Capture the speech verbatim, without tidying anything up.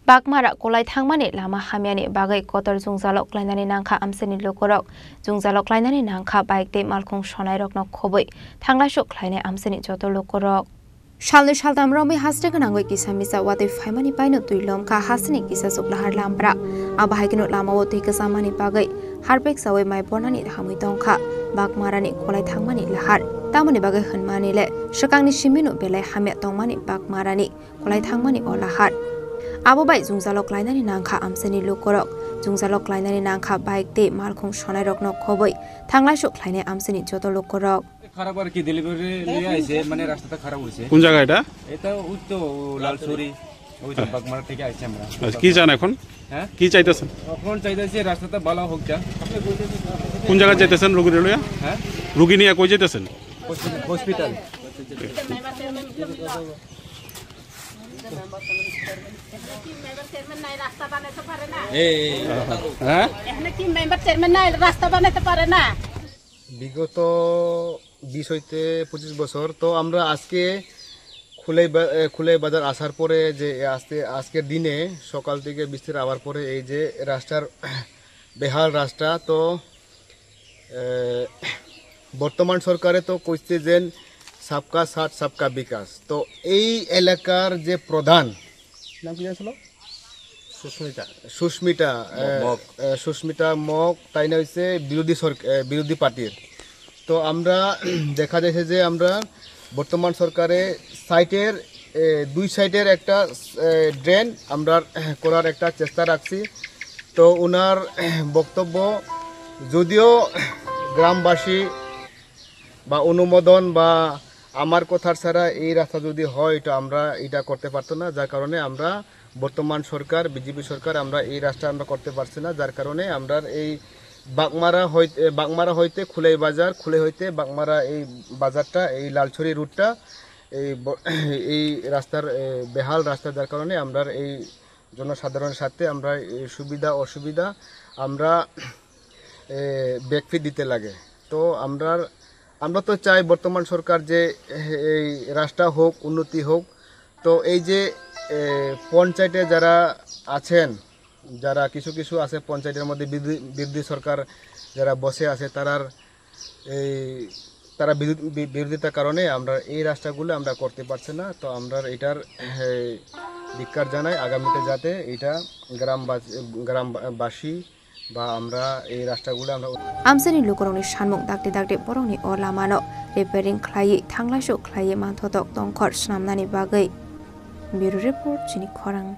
Bakmara kwlai thangmani lama hamyani bagwi kotor jwngjalo klainani nangkha amchaini lukurok. Jwngjalo klainani nangkha bike tei malkhung sonairokno khobwi thanglaisu khlainai amchaini joto lukurok. Salnwi saltam romwi haste gwnangwi kisa misa watwi phaimani paino twi lomkha hasteni kisa chuklahar lampra. Abo hai kheno lamao twi kwchamani bagwi harpek chawi mai bornani hamwi tongkha Bakmarani kwlai thangmani lahar. Tamoni bagwi hwnmani le swkangni simino belai hamya tongmani Bakmarani kwlai thangmani o lahar. Abo bai jwngjalo klainani nangkha amchaini lukurok. Jwngjalo klainani nangkha bike tei malkhung sonairokno khobwi thanglaisu khlainai amchaini joto lukurok. খারাপ আর কি, ডেলিভারি নিয়ে আইছে, মানে রাস্তাটা খারাপ হয়েছে। কোন জায়গা এটা? এটা ওই তো লালছড়ি, ওই তো বাগমারা থেকে আইছি আমরা। আচ্ছা, কি চান এখন? হ্যাঁ? কি চাইতেছেন? এখন চাইতেছি রাস্তাটা ভালো হোক যা। কোন জায়গায় যাইতেছেন রোগী লইয়া? হ্যাঁ? রোগী নিয়ে কই যাইতেছেন? হসপিটাল। এই, এই, এই। হ্যাঁ? এখানে কি মেম্বার চেয়ারম্যান নাই, রাস্তা বানাতে পারে না? বিগত বিশ হইতে পঁচিশ বছর তো আমরা আজকে খুলাই বা-, এ, খুলাই বাজার আসার পরে যে আজকে, আজকের দিনে সকাল থেকে বৃষ্টির আওয়ার পরে এই যে রাস্তার বেহাল রাস্তা, তো, এ, বর্তমান সরকারে তো কইছে যে সবকা সাথ সবকা বিকাশ। তো এই এলাকার যে প্রধান, নাম কি জানো? সুস্মিতা। সুস্মিতা, ম-, এ, মগ। এ, সুস্মিতা মগ, তাই না হইছে বিরোধী সরক-, এ, বিরোধী পার্টির। তো আমরা দেখা যাচ্ছে যে আমরা বর্তমান সরকারে সাইটের, এ, দুই সাইডের একটা, এ, ড্রেন আমরা করার একটা চেষ্টা রাখছি। তো ওনার বক্তব্য যদিও গ্রামবাসী বা অনুমোদন বা আমার কথা ছাড়া এই রাস্তা যদি হয়, তো আমরা এটা করতে পারতো না, যার কারণে আমরা বর্তমান সরকার, বিজেপি সরকার, আমরা এই রাস্তা আমরা করতে পারছি না, যার কারণে আমরা এই বাগমারা হইতে, বাগমারা হইতে খুলাই বাজার, খুলাই হইতে বাগমারা এই বাজারটা, এই লালছড়ি রুটটা, এই ব-, এই রাস্তার, এ, বেহাল রাস্তা, যার কারণে আমরা এই জনসাধারণের সাথে আমরা এই সুবিধা অসুবিধা আমরা, এ, ব্যাকফিট দিতে লাগে। তো আমরা, আমরা তো চাই বর্তমান সরকার যে এই রাস্তা হোক, উন্নতি হোক। তো এই যে, এ, পঞ্চায়েতে যারা আছেন, যারা কিছু কিছু আছে পঞ্চায়েতের মধ্যে বিরোধী, বিরোধী সরকার যারা বসে আছে, তারার এই, তারা বিরোধ-, বি-, বিরোধিতার কারণে আমরা এই রাস্তাগুলো আমরা করতে পারছি না। তো আমরা এটার, এ, ধিক্কার জানাই, আগামীতে যাতে এটা গ্রামবাসী, গ্রামবাসী বা আমরা এই রাস্তাগুলো আমরা Amchaini lukurokni sanmung dakti dakti borokni o lamano repairing khlaiwi thanglaisu khlaiwi manthotok tongkhor swnamnani bagwi. Bureau Report, chini khorang.